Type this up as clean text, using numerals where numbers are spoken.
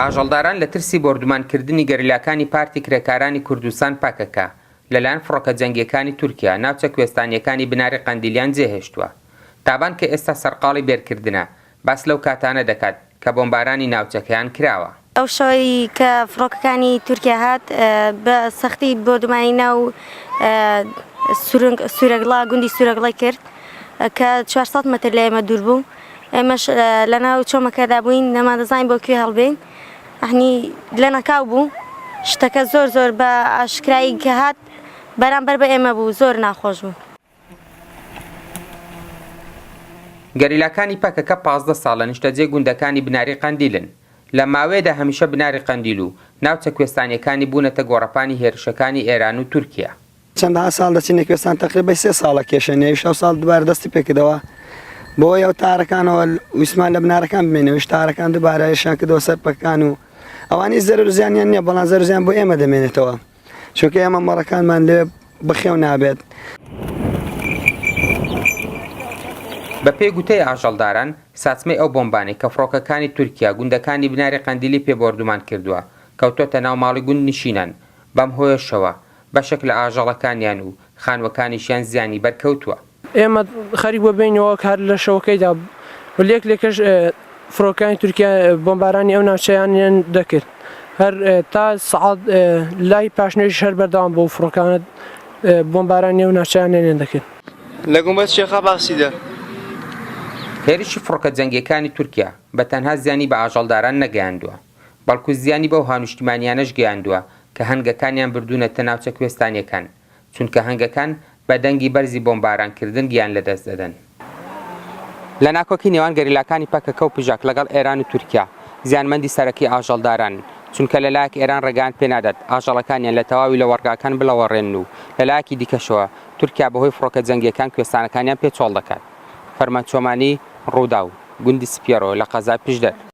ئاژەڵداران لە ترسی بۆردومانکردنی گەریلاکانی پارتی کرێکارانی کوردستان، پەکەکە، لەلایەن فڕۆکە جەنگییەکانی تورکیا، ناوچە کوێستانییەکانی بناری قەندیلیان جێهێشتووە. تابان کە ئێستا سەرقاڵی بێرکردنە، باس لەو کاتانە دەکات کە بۆمبارانی ناوچەکەیان کراوە. ئەو شەوەی کە فڕۆکەکانی تورکیا هات بە سەختی بۆردومانی ناو سورەگڵا گوندی سورەگڵی کرد کە 400 مەتر لە ئێمە دوور بوو ئێمەش لە ناو چۆمەکەدا بووین نەماندەزانین بۆ کوێ هەڵبێین ئەحنی لەناکاو بوو شتەکە زۆر زۆر بە ئاشکرایی کە هات بەرامبەر بە ئێمە بوو زۆر ناخۆش بوو. گەریلاکانی پەکەکە 15 ساڵە نیشتەجێی گوندەکانی بناری قەندیلن. لەم ماوەیەدا هەمیشە بناری قەندیل و ناوچە کوێستانییەکانی بوونەتە گۆڕەپانی هێرشەکانی ئێران و تورکیا. چەندەها ساڵ دەچینە کوێستان تەقریبەی سێ ساڵە کێشە نیە ئەویش ئەو ساڵ دووبارە دەستی پێکردەوە بەهۆی ئەو تارەکانەوە ویستمان لە بنارەکان بمێنەوە ئیش تارەکان دووبارە هێرشیان کردەوە سەر پەکان و ئەوانەی زەرەر و زیانیان نییە بەڵام زەرەر و زیان بۆ ئێمە دەمێنێتەوە چونکە ئێمە مەڕەکانمان لێ بەخێو نابێت. بەپێی گوتەی ئاژەڵداران، ساچمەی ئەو بۆمبانەی کە فڕۆکەکانی تورکیا گوندەکانی بناری قەندیلی پێ بۆردومان کردووە، کەوتۆتە ناو ماڵی گوندنشینان، بەم هۆیەشەوە بەشێک لە ئاژەڵەکانیان و خانووەکانیشیان زیانی بەرکەوتووە. ئێمە خەریک بووە بێینەوە هەر لە شەوەکەیدا و لێک لێکەش فڕۆکەکانی تورکیا بۆمبارانی ئەو ناوچەیانیان دەکرد هەر تا سەعات لای پاشنوێژیش هەر بەردەوام بوو فڕۆکانە بۆمبارانی ئەو ناوچەیانیان دەکرد. لە گومبەز شێخا باسی دە. هێرشی فڕۆکە جەنگییەکانی تورکیا بە تەنها زیانی بە ئاژەڵداران نەگەیاندووە، بەڵکو زیانی بەو هاونیشتیمانیانەش گەیاندووە کە هەنگەکانیان بردوونەتە ناوچە کوێستانییەکان، چونکە هەنگەکان بە دەنگی بەرزی بۆمبارانکردن گیان لەدەست دەدەن. لە ناکۆکی نێوان گەریلاکانی پەکەکە و پژاک لەگەڵ ئێران و تورکیا، زیانمەندی سەرەکی ئاژەڵدارانن، چونکە لەلایەک ئێران ڕێگایان پێنادات ئاژەڵەکانیان لە تەواوی لەوەڕگاکان بلەوەڕێنن و لەلایەکی دیکەشەوە تورکیا بەهۆی فڕۆکە جەنگییەکان کوێستانەکانیان پێ چۆڵ دەکات. فەرمان چۆمانی، ڕووداو، گوندی سپیەڕۆ لە قەزای پشدەر.